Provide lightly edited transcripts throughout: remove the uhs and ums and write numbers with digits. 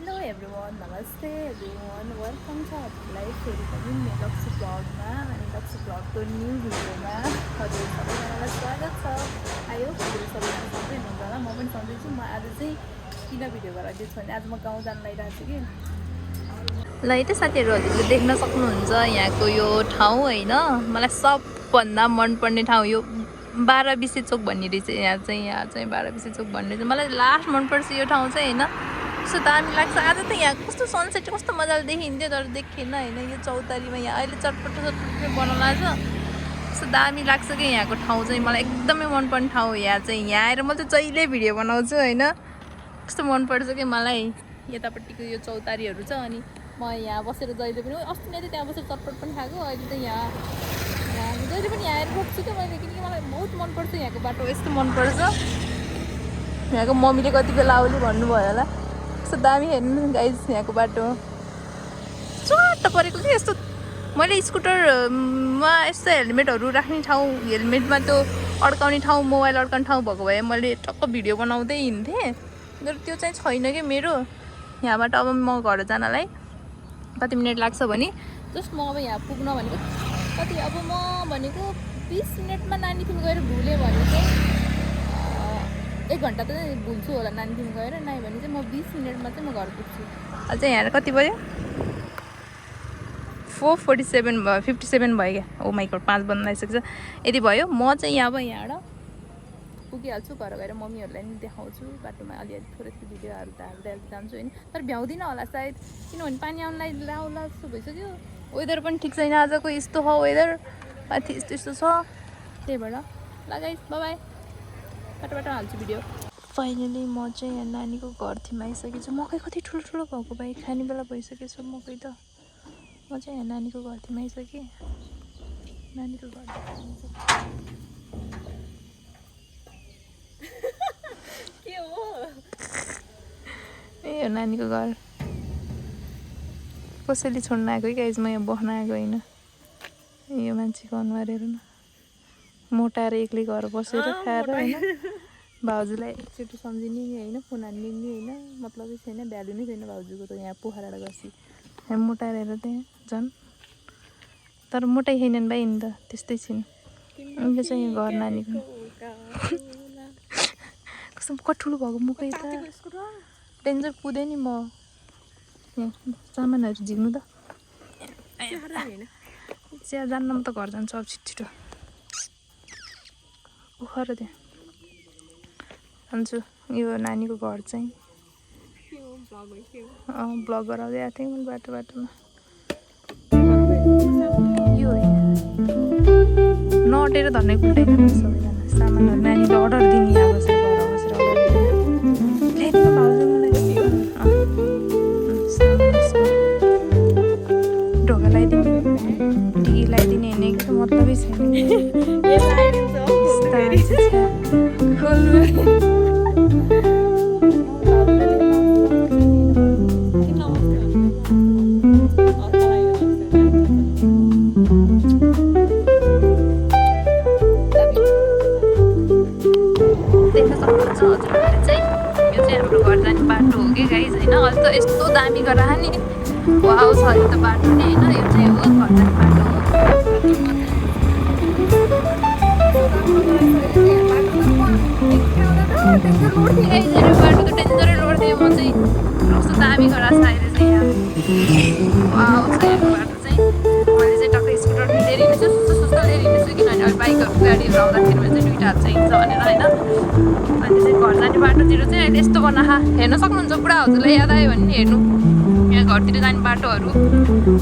Hello everyone, नमस्ते everyone, welcome छ हजुरलाई फेरि पनि लक्ष्य ब्लगमा अनि लक्ष्य ब्लगको न्यू भिडियोमा हजुर सबैजनालाई स्वागत छ। आयो हजुर सबैजना सधैँ हुनुहुन्छ होला, म पनि सधैँ छु। म आज चाहिँ किन भिडियो बनाइदिन्छु भने आज म गाउँ जान लागिरहेको छु कि। ल है त साथीहरू, हजुरले देख्न सक्नुहुन्छ यहाँको यो ठाउँ होइन, मलाई सबभन्दा मनपर्ने ठाउँ यो 12 बिसे चोक भन्ने रहेछ। यहाँ चाहिँ 12 बिसे चोक भन्ने चाहिँ मलाई लास्ट मनपर्छ यो ठाउँ चाहिँ होइन। कस्तो दामी लाग्छ। आज त यहाँ कस्तो सनसेट कस्तो मजाले देखिन्थ्यो तर देखेन होइन। यो चौतारीमा यहाँ अहिले चटपट बनाउनु छ। कस्तो दामी लाग्छ कि यहाँको ठाउँ चाहिँ मलाई एकदमै मनपर्ने ठाउँ हो। यहाँ आएर म चाहिँ जहिले भिडियो बनाउँछु होइन। कस्तो मनपर्छ कि मलाई यतापट्टिको यो चौतारीहरू छ। अनि म यहाँ बसेर जहिले पनि अस्ति नै त त्यहाँ बसेर चटपट पनि खाएको। अहिले त यहाँ जहिले पनि यहाँ आएर रोक्छु क्या मैले, किनकि मलाई बहुत मनपर्छ यहाँको बाटो। यस्तो मनपर्छ यहाँको मम्मीले कति बेला आउली भन्नुभयो होला। कस्तो दामी हेर्नु गाइज यहाँको बाटो चट्ट परेको कि यस्तो। मैले स्कुटरमा यस्तो हेलमेटहरू राख्ने ठाउँ, हेलमेटमा त्यो अड्काउने ठाउँ, मोबाइल अड्काउने ठाउँ भएको भए मैले टक्क भिडियो बनाउँदै हिँड्थेँ। तर त्यो चाहिँ छैन कि मेरो यहाँबाट। अब म घर जानलाई कति मिनट लाग्छ भने जस्ट म अब यहाँ पुग्न भनेको कति, अब म भनेको 20 मिनटमा नानी थिम गएर भुलेँ भने चाहिँ 1 घन्टा त भुल्छु होला नानी थिम गएर। नआयो भने चाहिँ म 20 मिनटमा चाहिँ म घर पुग्छु। अझै यहाँ कति भयो? 4:47 भयो, 57 भयो क्या। ओ माइ गड, 5 बज्न आइसक्छ। यदि भयो म चाहिँ यहाँबाट पुगिहाल्छु। घर गएर मम्मीहरूलाई नि देखाउँछु। बाटोमा अलिअलि थोरै भिडियोहरू त हाल्दै जान्छु होइन। तर भ्याउँदिनँ होला सायद, किनभने पानी आउनलाई लाउला जस्तो भइसक्यो। वेदर पनि ठिक छैन आजको, यस्तो छ वेदर, माथि यस्तो छ। त्यही भएर ल गाइस, बाई। बाटो हाल्छु भिडियो। फाइनली म चाहिँ यहाँ नानीको घरथिमा आइसकेको छु। मकै कति ठुलो भएको भाइ, खाने बेला भइसकेछ मकै त। म चाहिँ यहाँ नानीको घरथिमा आइसकेँ। नानीको घर के हो? ए हो नानीको घर। कसैले छोड्न आएको है गाइज, म यहाँ बस्न आएको होइन। यो मान्छेको अनुहार हेर्नु न, मोटाएर एक्लै घर बसेर खाएर होइन। भाउजूलाई एकचोटि सम्झिने होइन, फोन हान्ने होइन, मतलबै छैन, भ्यालु नै छैन भाउजूको त। यहाँ पोखरा गसी यहाँ मोटाएर हेर त्यहाँ झन्। तर मोटाइ छैनन् भाइ नि त, त्यस्तै छिन्। यो चाहिँ घर नानीको कस्तो कठुलो भएको मकै त डेन्जर कुदेँ नि म। यहाँ सामानहरू झिक्नु त चिया जान्न। म त घर जान्छु अब छिटो उखर त्यहाँ जान्छु। यो नानीको घर चाहिँ ब्लग गराउँदै आएको थिएँ मैले बाटोमा। यो नअटेर धर्नै खुल्दैन सबैजना सामानहरू। नानीले अर्डर दिने यहाँ बसेर घर बसेर अर्डर ल्याइदिनु भाउजू मलाई ढोका लगाइदिने, टिकी लगाइदिने होइन कि मतलबै छैन। हाम्रो घर जाने बाटो हो कि गाइज होइन। अहिले त यस्तो दामी गरेर नि वाउ छ अहिले त बाटो नै होइन। यो चाहिँ हो घर जाने बाटो हो। बाटो त डेन्जरै रोड थियो। म चाहिँ कस्तो दामी गराएको छ अहिले चाहिँ यहाँ वाउ छ यहाँको बाटो चाहिँ। मैले चाहिँ टक्कै स्कुटर लिएर हिँड्छु, सुस्तो लिएर हिँड्छु, किनभने अहिले बाइकहरू गाडीहरू आउँदाखेरि चाहिँ 2टा हात चाहिन्छ भनेर होइन। अनि चाहिँ घर जाने बाटोतिर चाहिँ अहिले यस्तो बनाखा हेर्न सक्नुहुन्छ। बुढा हजुरलाई याद आयो भने नि हेर्नु, यहाँ घरतिर जाने बाटोहरू,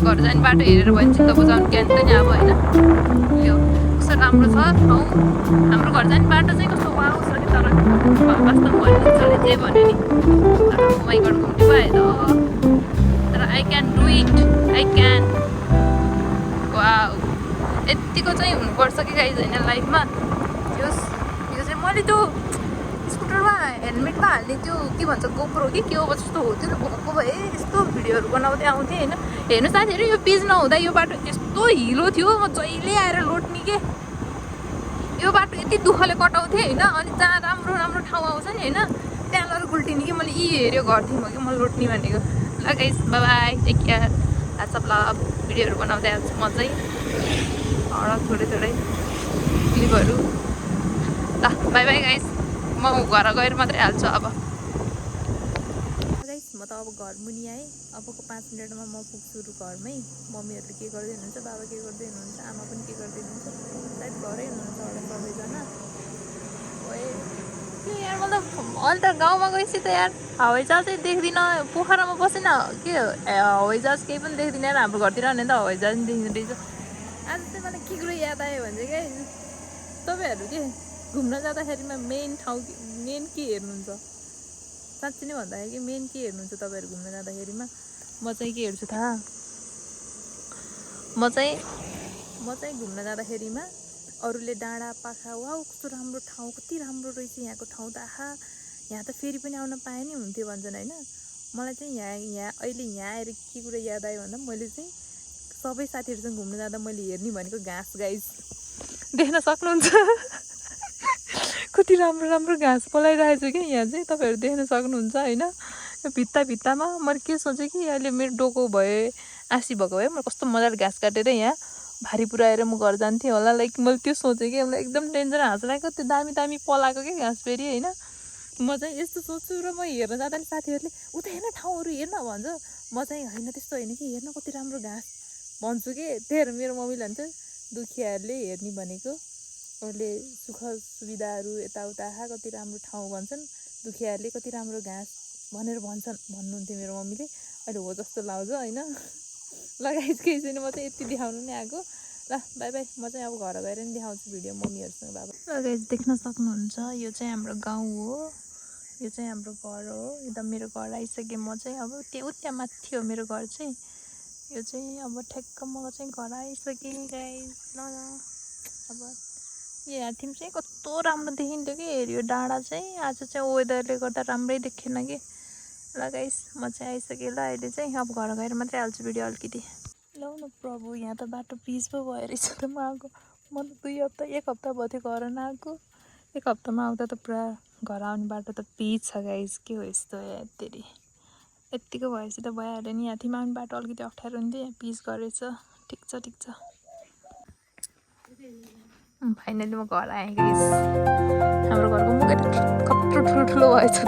घर जाने बाटो हेरेर भयो भने चित्त बुझाउनु ज्ञान त नि अब होइन। यो कस्तो राम्रो छ ठाउँ। हाम्रो घर जाने बाटो चाहिँ कस्तो वाउ छ कि। तर वास्तवमा भन्ने जे भन्यो नि, तर माइगढ घुम्नु पाएँ त। तर I can do it, I can. Wow यत्तिको चाहिँ हुनुपर्छ कि गाइज होइन लाइफमा। यो चाहिँ मैले त्यो स्कुटरमा हेलमेटमा हाल्ने त्यो के भन्छ गोप्रो कि के हो जस्तो हो। त्यो भएको भए यस्तो भिडियोहरू बनाउँदै आउँथेँ होइन। हेर्नु साथीहरू, यो पिच नहुँदा यो बाटो यस्तो हिलो थियो। म जहिले आएर लोट्ने के यो बाटो यति दुःखले कटाउँथेँ होइन। अनि जहाँ राम्रो ठाउँ आउँछ नि होइन, त्यहाँ गएर उल्टिने कि मैले हेऱ्यो घर थिएँ कि म लुट्ने भनेको ल guys bye bye take care lots of love भिडियोहरू बनाउँदै हाल्छु म चाहिँ थोरै थोरै क्लिपहरू ल बाई बाई गाइस म घर गएर मात्रै हाल्छु अब गाइस म त अब घर मुनि आएँ अबको 5 मिनटमा म पुग्छु घरमै मम्मीहरूले के गर्दै हुनुहुन्छ बाबा के गर्दै हुनुहुन्छ आमा पनि के गर्दै हुनुहुन्छ सायद घरै हुनुहुन्छ होला सबैजना ओए के यार मतलब अन्त गाउँमा गएपछि त यार हवाईजहाजै देख्दिनँ पोखरामा बसेन के हवाईजहाज केही पनि देख्दिनँ यार हाम्रो घरतिर भने त हवाईजहाज पनि देखिँदो रहेछ आज चाहिँ मलाई के कुरो याद आयो भने चाहिँ क्या तपाईँहरू के घुम्न जाँदाखेरिमा मेन के हेर्नुहुन्छ साँच्ची नै भन्दाखेरि मेन के हेर्नुहुन्छ तपाईँहरू घुम्न जाँदाखेरिमा म चाहिँ के हेर्छु थाहा म चाहिँ घुम्न जाँदाखेरिमा अरूले डाँडा पाखा वा कस्तो राम्रो ठाउँ कति राम्रो रहेछ यहाँको ठाउँ त आहा यहाँ त फेरि पनि आउन पाए नि हुन्थ्यो भन्छन् होइन मलाई चाहिँ यहाँ अहिले यहाँ आएर के कुरा याद आयो भन्दा मैले चाहिँ सबै साथीहरूसँग घुम्न जाँदा मैले हेर्ने भनेको घाँस गाइस देख्न सक्नुहुन्छ कति राम्रो राम्रो घाँस पलाइरहेको छु कि यहाँ चाहिँ तपाईँहरू देख्न सक्नुहुन्छ होइन यो भित्तामा मैले के सोचेँ कि अहिले मेरो डोको भए आसी भएको भए मैले कस्तो मजाले घाँस काटेर यहाँ भारी पुऱ्याएर म घर जान्थेँ होला लाइक मैले त्यो सोचेँ कि मलाई एकदम डेन्जर हाँस लागेको त्यो दामी पलाएको कि घाँस फेरि होइन म चाहिँ यस्तो सोच्छु र म हेर्न जाँदा नि साथीहरूले उता हेर्न ठाउँहरू हेर्न भन्छ म चाहिँ होइन त्यस्तो होइन कि हेर्न कति राम्रो घाँस भन्छु कि त्यही मेरो मम्मीले भन्छ दुखियाहरूले हेर्ने भनेको उसले सुख सुविधाहरू यताउता कति राम्रो ठाउँ भन्छन् दुखियाहरूले कति राम्रो घाँस भनेर भन्नुहुन्थ्यो मेरो मम्मीले अहिले हो जस्तो लाग्छ होइन लगाइज केही छैन म चाहिँ यति देखाउनु नै आएको ल बाई बाई म चाहिँ अब घर गएर नि देखाउँछु भिडियो मम्मीहरूसँग बाबा लगाइज देख्न सक्नुहुन्छ यो चाहिँ हाम्रो गाउँ हो यो चाहिँ हाम्रो घर हो एकदम मेरो घर आइसकेँ म चाहिँ अब त्यहाँ माथि हो मेरो घर चाहिँ यो चाहिँ अब ठ्याक्क म चाहिँ घर आइसकेँ गाइज ल अब यहाँ थियौँ चाहिँ कस्तो राम्रो देखिन्थ्यो कि हेऱ्यो डाँडा चाहिँ आज चाहिँ वेदरले गर्दा राम्रै देखेन कि ल गाइस म चाहिँ आइसकेँ ल अहिले चाहिँ अब घर गएर मात्रै हाल्छु भिडियो अलिकति ल न प्रभु यहाँ त बाटो पिच पो भयो रहेछ त म आएको म त 1 हप्ता भयो थियो घर नआएको 1 हप्तामा आउँदा त पुरा घर आउने बाटो त पिच छ गाइस के हो यस्तो यति यत्तिको भएपछि त भइहाल्यो नि यहाँ थियौँ आउने बाटो अलिकति अप्ठ्यारो हुन्थ्यो पिच गरेछ ठिक छ फाइनली म घर आएँ गाइस हाम्रो घरको मुख कत्रो ठुलो भएछ त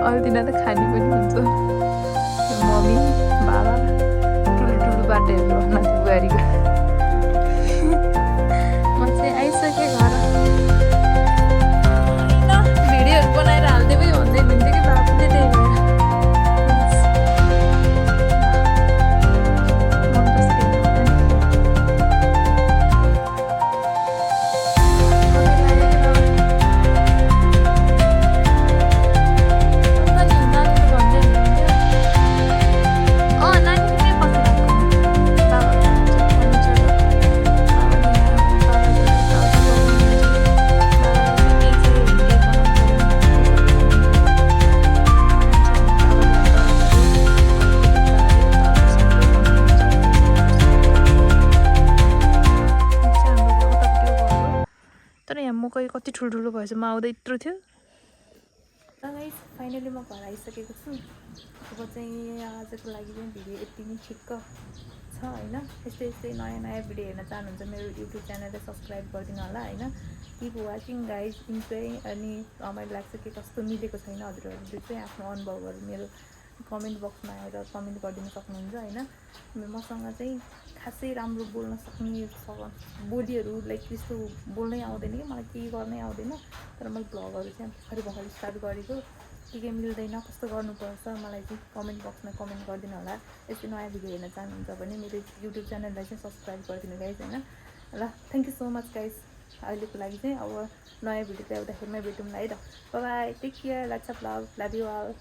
अरू दिन त खाने पनि हुन्छ मम्मी बाबा ठुलो बाटोहरू भन्न थियो बुहारीको म चाहिँ आइसकेँ घर होइन भिडियोहरू बनाएर हाल्दै पनि भन्दै हुन्थ्यो कि बाबुले त्यही भएर कति ठुलो भएछ म आउँदा यत्रो थियो गाइस फाइनली म घर आइसकेको छु अब चाहिँ आजको लागि चाहिँ भिडियो यति नै ठिक्क छ होइन यस्तै नयाँ भिडियो हेर्न चाहनुहुन्छ मेरो युट्युब च्यानललाई सब्सक्राइब गरिदिनु होला होइन किप वाचिङ गाइस इन्जोय अनि रमाइलो लाग्छ के कस्तो मिलेको छैन हजुरहरूले चाहिँ आफ्नो अनुभवहरू मेरो कमेन्ट बक्समा आएर कमेन्ट गरिदिनु सक्नुहुन्छ होइन मसँग चाहिँ खासै राम्रो बोल्न सक्ने बोलीहरू लाइक त्यस्तो बोल्नै आउँदैन कि मलाई केही गर्नै आउँदैन तर मैले भ्लगहरू चाहिँ भर्खरै स्टार्ट गरेको के मिल्दैन कस्तो गर्नुपर्छ मलाई चाहिँ कमेन्ट बक्समा कमेन्ट गरिदिनु होला यस्तै नयाँ भिडियो हेर्न चाहनुहुन्छ भने मेरो युट्युब च्यानललाई चाहिँ सब्सक्राइब गरिदिनु गाइस होइन ल thank you so much guys अहिलेको लागि चाहिँ अब नयाँ भिडियो चाहिँ एउटाखेरिमै भेटौँला है त bye take care lots of love you all